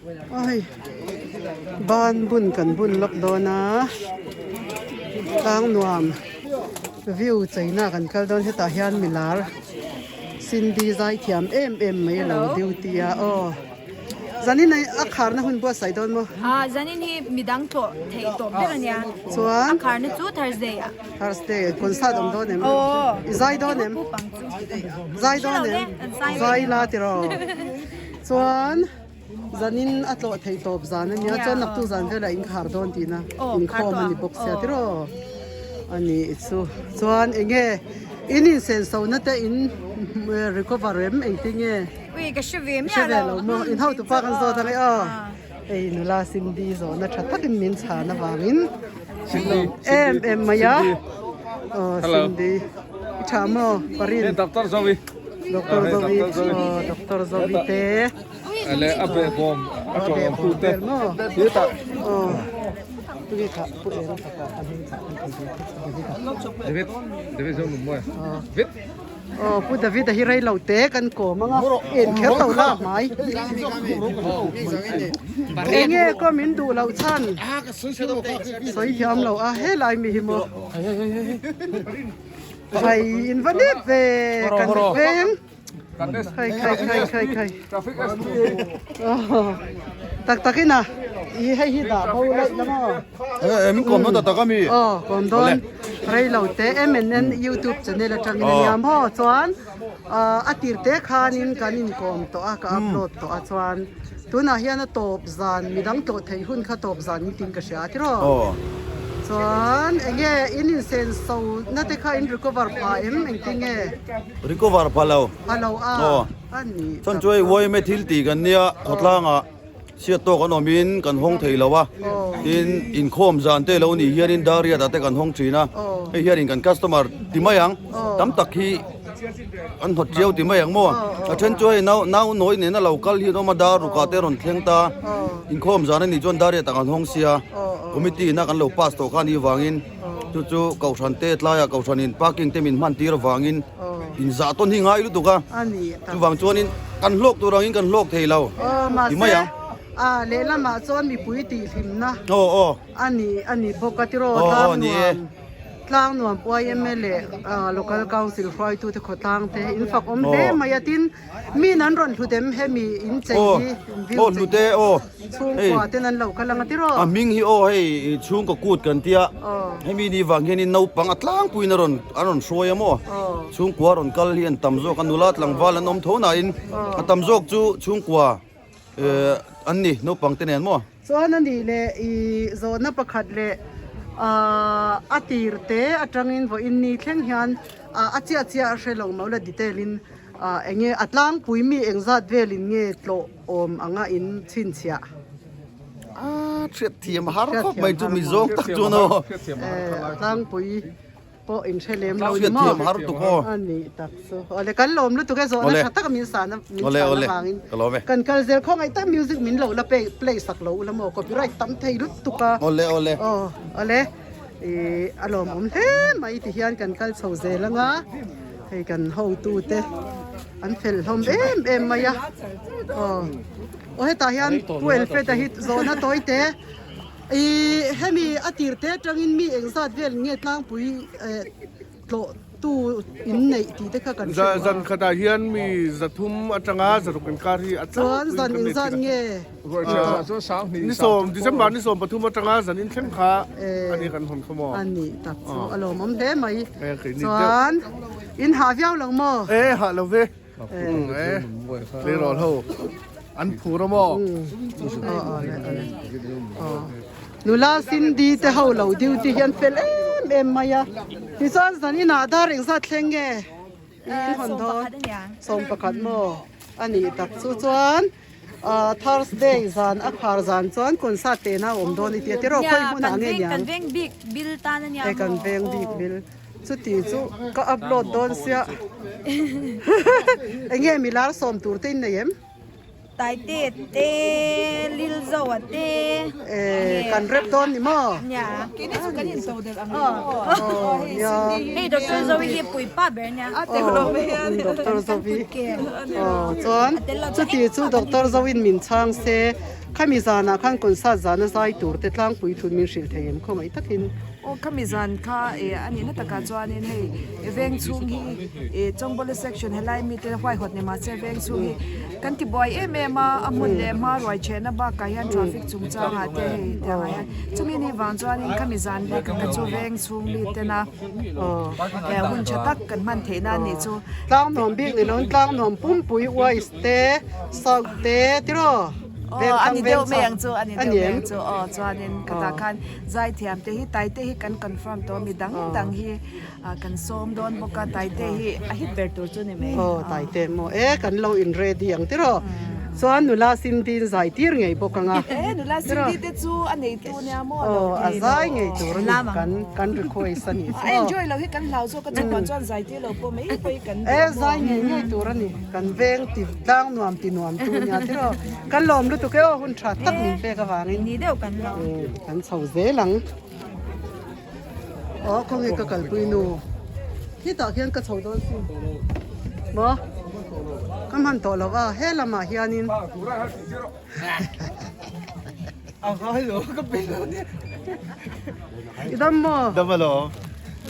Aw hei ban bun kan bun lawk dawn a tlang nuam view cheina kan kal dawn hetah hian milar Cindy zai thiam em em mai a lo duty a aw zanin a kharna hun buatsaih dawn maw? Ah zanin hi midang tlawh theih tawh ber a nia. Chuan a kharna chu Thursday ah. Thursday concert awm dawn em? Aw. I zai dawn em? Zai dawn em? Zai la tiraw. Chuan zanin a tlawh theih tawp zan a nia chuan naktu zan velah in khar dawn tihna inkhawm a ni bawk sia tiraw. A nih chu chuan eng nge in insenso na te in recover em engtin nge? Ui ka hre ve miah lo. Hre ve lo maw? In hotupa kan zawt ang e aw. Hei nula Cindy zawhna tha takin min chhan avangin em em mai a. Aw Cindy i tha maw Parin? Doctor Zoe. Doctor Zoe aw Doctor Zoe te. Ale a be bawm a tawng ang tu te. Ti ta. Aw. Tui kha pu eng fapa a hming kha an thei David David zo nung maw. David. Aw Pu David a hi rei lo te kan kawm ang a, en kher lo la hmai. Enge kaw min duh loh chhan sawi thiam lo a helai mi hi maw. Khai in va nep ve kan veng. Khai khai khai khai khai. Tak takin a i hei hi dah bo laih la maw. Min kawm dawn ta tak a mi? Aw kawm dawn. Rei lo te MNN YouTube channel atangin a nia maw chuan a tir te khanin kan inkawm tawh a ka upload tawh a chuan tunah hian a tawp zan midang tlawh theih hun kha tawp zan in tin ka hria a tiraw chuan enge in insenso na te kha in recover pha em engtin nge? Recover pha lo. Pha lo a a ni. Chuan chu hei YMA thil tih kan nia khawtlangah. Chhiat tawk an awmin kan hawng thei lo a, tin inkhawm zan te lo nih hianin Dariat ah te kan hawng thin a, hei hianin kan customer ti mai ang, tam tak hi an hnawt chiau ti mai ang maw, a then chu hei nau nau nawi nena lo kal hi an awm a, dar rukah te rawn thleng ta, inkhawm zan a nih chuan Dariat ah kan hawng sia, committee ina kan lo pass tawh kha a nih vangin chu chu Kohhran te tlaiah Kohhranin parking te min hman tir avangin inzah tawn hi ngai lutuk a. Chuvang chuanin kan hlawk tur angin kan hlawk thei lo ti mai ang. A lehlamah chuan mipui tihhlimna a ni a ni bawk a tiraw tlang nuam tlang nuam YMA leh Local Council hruaitute khawtlang te in fak awm hle mai a tin min an rawn hlut em hemi in chei hi in view chei hi chhungkua ten an lo kal ang a tiraw. A hming hi aw hei chhungkaw kut kan tia hemi ni vang hianin naupang a tlangpuiin a rawn a rawn hruai a maw. Chhungkua rawn kal hi an tam zawk a, nula tlangval an awm tho nain a tam zawk chu chhungkua an ni, naupang te nen maw? Chuan a nih leh i zawhna pakhat leh a tir te atangin vawiin ni thleng hian a chiah chiah a hre lo maw la detail in enge a tlangpui mi engzat velin nge tlawh awm anga in chhinchhiah? A hriat thiam har khawp mai chu mi zawng tak chuan aw. A tlangpui. Pawh in hre lem lo ni maw? Hriatthiam har tuk aw. A nih tak chu. Awle kan lawm lutuk e zawhna tha taka min sahna min chhana vangin kan kal zel khawngaih tak music min lo la play sak lo ula maw copyright tam thei lutuk a. Awle awle. Aw awle i a lawmawm hle mai ti hian kan kal chho zel anga hei kan hotu te an fel hlawm em em mai a. Aw aw hetah hian Pu Elfeta hi zawhna tawi te. Ih hemi a tir te atangin mi engzat vel nge tlangpui tlawh tu in neih tih te kha kan hre duh a. Zan khatah hian mi zathum atanga zaruk inkar hi a tlangpui kan nei thin a. Ni sawm December ni 13 atanga zan in thleng kha a ni kan hawn kha maw. A nih tak chu a lawmawm hle mai. Chuan in hah viau lo maw? E hah lo ve. Tleirawl ho an phur a maw? Nula Cindy te ho lo duty hi an fel em em mai a. Tichuan zan inah dar engzat thleng nge in hawn dawn? 11 maw? A nih tak chu chuan Thursday zan a khar zan chuan concert tehna a awm dawn i tia tiraw khawi hmunah nge niang? Kan veng bik bil tan a nia maw? Kan veng bik bil. Chuti chu ka upload dawn sia enge milar sawm tur te in nei em? Taite te Lilzo a te Eh kan rep dawn ni maw? Nia. Keini chu kan in to del ang maw? Nia. Hei Doctor Zoe hi puipa ber nia. Doctor Zoe. Aw chuan chuti chu Doctor Zoe in min chhang se. Khami zanah khan concert zana zai tur te tlangpui thun min hrilh thei em khawngaih takin. Aw khami zan kha eh a nihna takah chuanin hei veng chhung hi eh Chawngbawla section helai mite huaihawt ni mahse veng chhung hi kan ti buai em em a, a hmun leh hma ruai chhehna bakah hian traffic chungchangah te hei tiangah hian chumi ni vang chuanin khami zan bik kha chu veng chhung mi tena eh hun tha tak kan hman theih na anih chu. Tlangnuam bik ni loin tlangnuam pumpui uais te south te tiraw Aw a ni deuh mai ang chu a ni deuh mai ang chu aw chuanin khatah khan zaithiam te hi taite hi kan confirm tawh a mi dang dang hi kan sawm dawn bawk a taite hi a hit ber tur chu ni mai. Aw taite maw e kan lo in ready ang tiraw chuan nula Cindy in zai tir ngei bawk ang a. E nula Cindy te chu a neitu nia maw lo aw a zai ngei tur a ni kan kan request a nih chu a enjoy lo hi kan hlau zawk a chungah chuan zai tir lo pawh mai pawh hi kan e zai ngei ngei tur a ni kan veng ti tlang nuam ti nuam tu nia tiraw kan lawm lutuk e aw hun tha tak min pek avangin ni deuh kan lawm kan chho zel ang aw khawnge ka kalpui nu khitah khian ka chho dawn sin maw ka hman tawh lo a he lamah hianin I dam maw? Dam alo.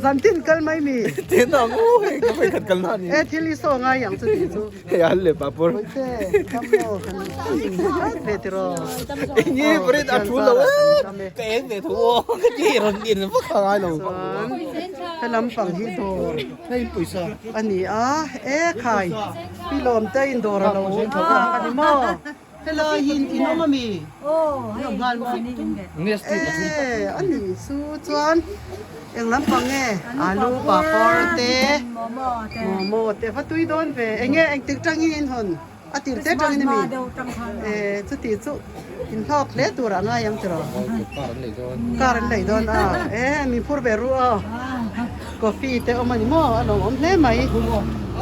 Zantin kal mai mi. Tin ang u hei ka phei khat kal na ni. E thil i saw ngai ang chu ti chu. Hei an le papur. Te dam maw kan in ve ti ro. Ni prit a thu lo e. Ka eng ve thu o. Ka ti ron in vak kha ngai lo. Chuan he lampang hi dawr. Hei pawisa. Ani a e khai. Pi lawm te in dawr alo a ni maw. Helai hi in awm ami? In awm nghal maw? E a nih chu chuan eng lampang nge alu papawr te momo te va tui dawn ve enge engtik tangin in hawn a tir te tangin ami? E chuti chu in hlawk hle tur ah ngai ang tiraw? Car an lei dawn a e min phur ve ru aw coffee te awm a ni maw a lawmawm hle mai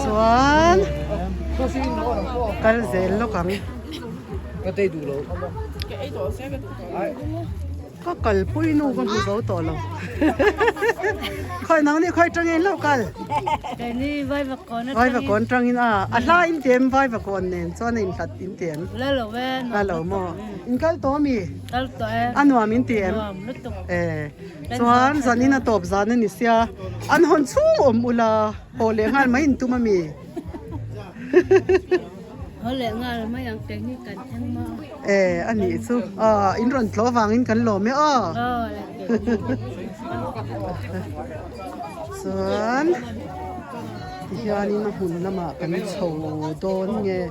chuan kal zel lawk ang ka kalpui nu ka hmu zo tawh lo khawi nang nih khawi tangin lo kal vaivakawn tangin a a hla in ti em vaivakawn nen chuan a inhlat in ti em la lo maw in kal tawh ami a nuam in ti em e Chuan zanin a tawp zan a ni sia, an hawn chhung awm ula haw leh nghal mai in tum a mi? Haw leh nghal mai ang kei hi kan thleng maw? E a nih chu, aw in rawn tlawh vangin kan lawm e aw. Chuan tihianin a hmun lamah kan chho dawn nge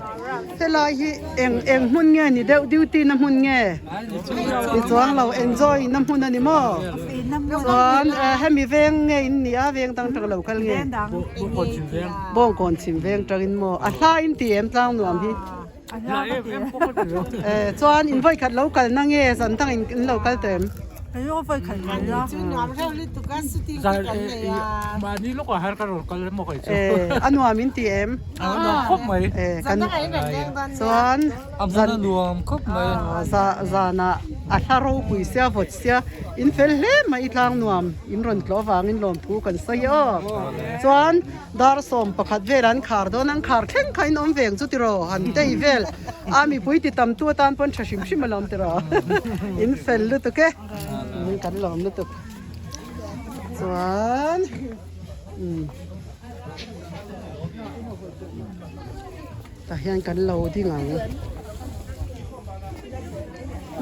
helai hi eng eng hmun nge ni deuh duty na hmun nge ni chuang lo enjoy na hmun a ni maw chuan hemi veng nge in nih a veng dang tang lo kal nge bawngkawn chhim veng tangin maw a hla in ti em tlang nuam hi chuan in vawikhat lo kal na nge zan dang in lo kal tawh em. A nuam in ti em? Chuan zanah a hla ropui sia vawt sia in fel hle mai i tlang nuam in rawn tlawh avangin lawmthu kan sawi aw. Chuan Dar 11 vel an khar dawn, an khar thleng kha in awm veng chu tiraw, han tei vel a mipui ti tam tu atan pawn tha hrim hrim alawm tiraw, in fel lutuk e, kan lawm lutuk chuan umm tah hian kan lo ding ang.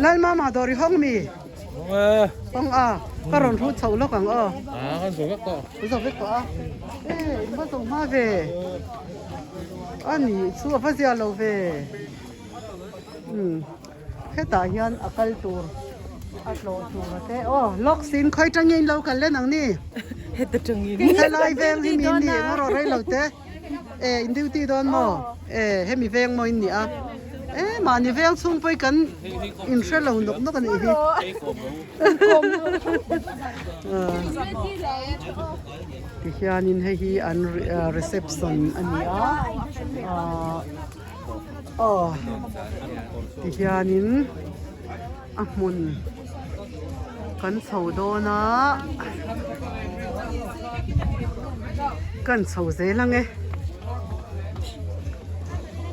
Lalmama dawr i hawng mi? Hawng a, ka rawn hrut chhoh lawk ang aw. A, kan zo vek tawh. Kan zo vek tawh a. E, in va zo hma ve. A ni chu a va zia lo ve. Um, hetah hian a kal tur a tlawh tur a te. Aw, lawk sin khawi tangin in lo kal len ang ni. Heta tangin. Helai veng hi mi ni emaw rawh rei lo te. E, in duty dawn maw? E, hemi veng maw in ni a. E, mahni veng chhung pawh hi kan inhre lo nawk nawk a nih hi. Tihianin hei hi an reception a ni a. Aw, tihianin a hmun kan chho dawn a kan chho zel ang e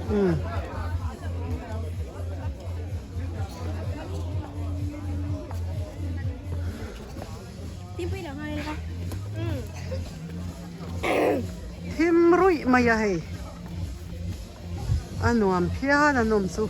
umm. ruih mai a hei. A nuam phian a nawm chu.